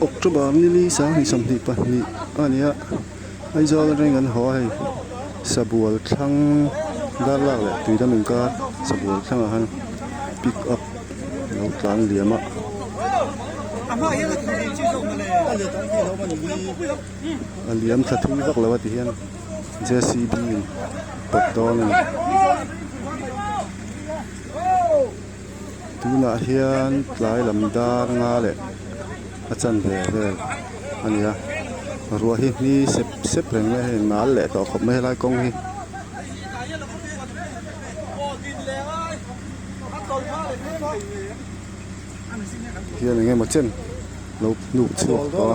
October nili 2022 a ni a Aizawl atangin kan haw a hei sabual thlang darlak leh tuidam inkar sabual thlangah khan pick up a lo tlan liam a. A liam thla thui vak lo a ti hian J C B in pawt dawn a ni. Tunah hian tlai lam dar nga leh a chanve vel a ni a ruah hi hni sep sep reng mai a hei nal leh tawh khawp mai helai kawng hi. Hian eng emaw chen lo hnuk chhuak tawh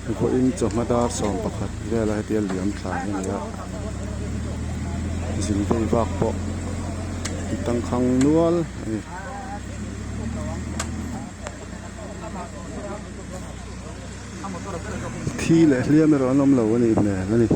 a vawiin chawhma dar 11 vela hetia liam thla hi a ni a zin vei vak pawh an tangkhang nual a ni. Thi leh hliam erawh an awm lo a nih hmel a ni.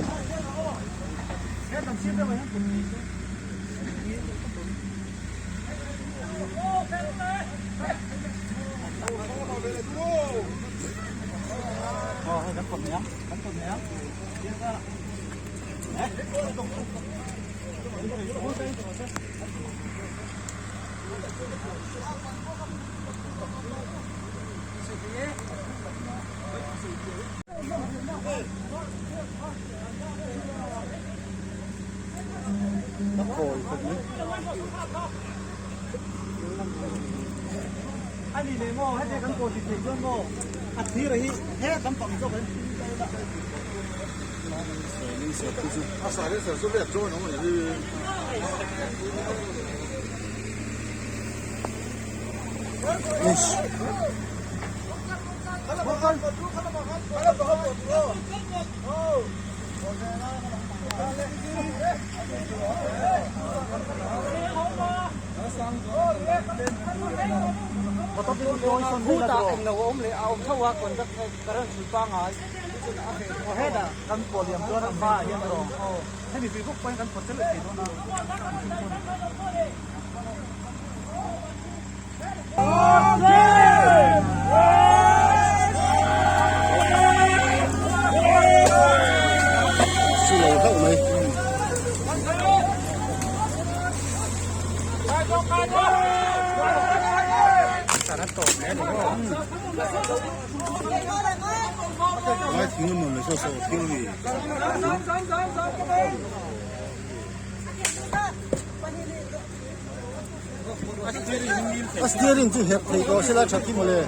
A steering chu herh thei tawh sela tha khi mawle.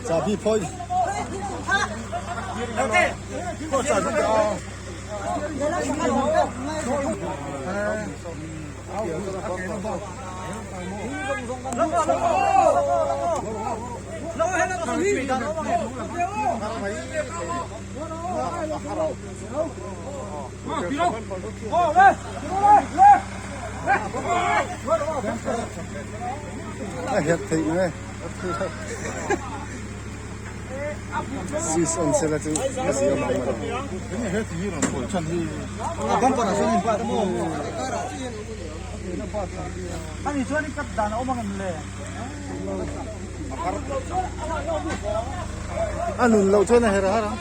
Chahbi phawi. A herh theih mai switch on sela chu a zia mang mai a nun loh chuan a herh har ang.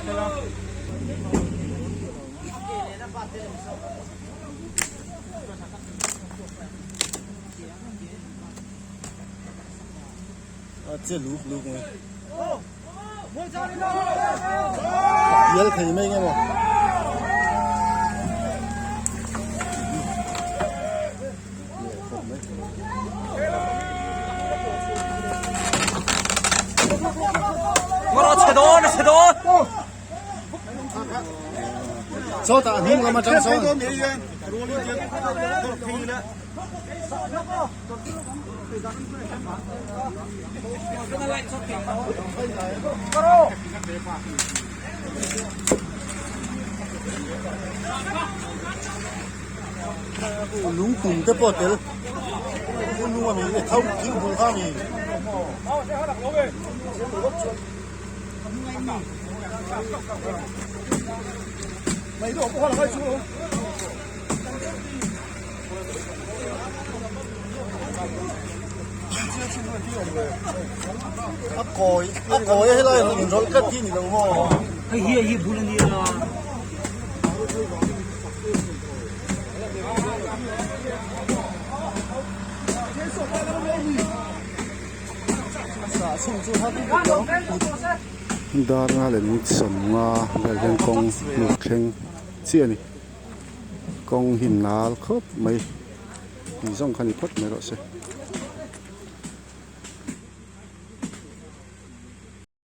A che luk luk mai. A pial thei mai nge maw. Sawtah hnung lam atang sawn. Lungtum te pawh a tel lung a mi tho thing bul kha a mi. Dar nga leh minute sawmnga vel hian kawng lut thleng chiah a ni kawng hi nal khawp mai tih zawng kha ni phawt mai rawh se.